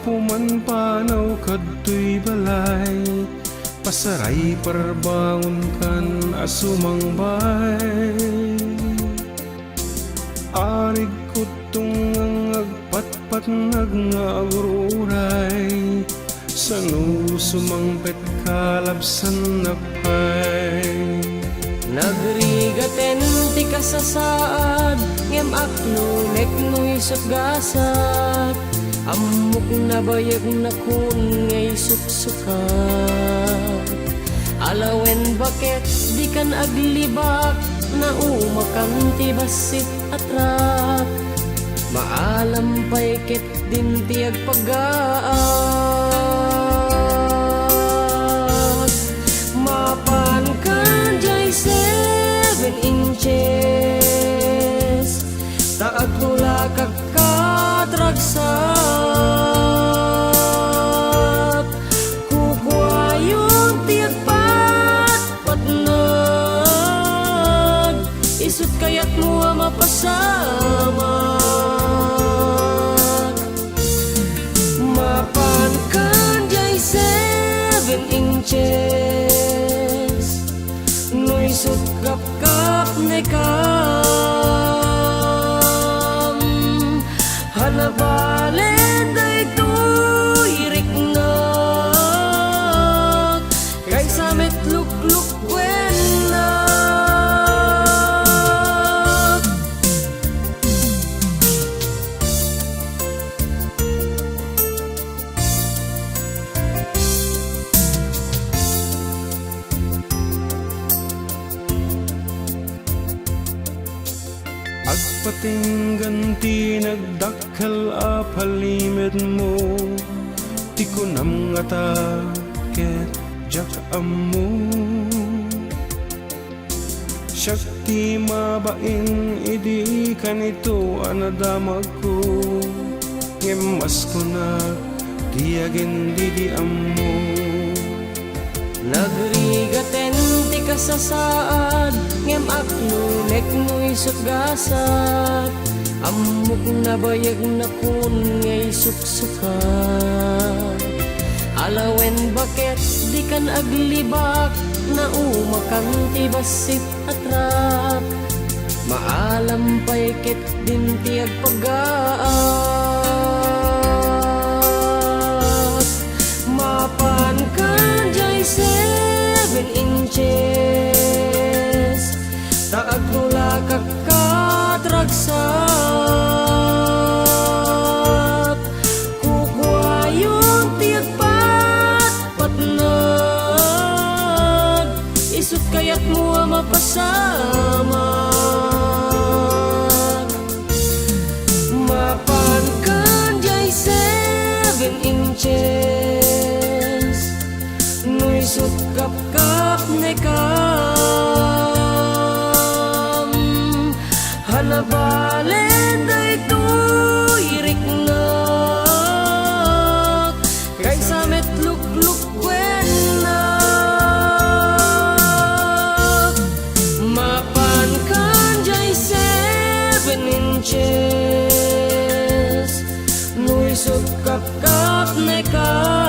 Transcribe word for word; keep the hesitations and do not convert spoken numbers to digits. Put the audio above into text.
Puman panaw kadtoy balay, pasaray parbangon kan a sumangbay. Arig kuttong nga agpatpatnag nga agur-uray, sano sumangpet kalabsannak pay. Nagrigaten ti kasasaad, ngem aklunek no isut gasat. Ammok nabayag nakun nga isuksukat. Alawen baket dikan aglibak, naumakan ti bassit a truck. Maalam pay ket din ti agpagaak. Mapan kan jay seven inches, ta agtulakak kat ragsat. Kukuayon ti agpatpatnag, isut kayatmo a mapasamak. Mapan kan jay seven inches, no isut kapkapnekam, hanabalen daytoy riknak, kaysa met luklukkuennak. Agpatinggan ti nagdakkel a palimetmo, ti kunam ngata ket diak ammo. Siak ti mabain idi kanito a nadamagko, ngem mas kunak ti agin didi ammo. Nagrigaten ti kasasaad, ngem aklunek no isut gasat. Ammok nabayag nakun nga isuksukat. Alawen baket dikan aglibak, naumakan ti bassit a truck. Maalam pay ket din ti agpagaak. Mapan kan jay seven inches, ta agtulakak kat ragsat. Kukuayon ti agpatpatnag, isut kayatmo a mapasamak. Mapan kan jay seven inches, no isut kapkapnekam, hanabalen daytoy riknak, kaysa met luklukkuennak. Mapan kan jay seven inches, no isut kapkapnekam,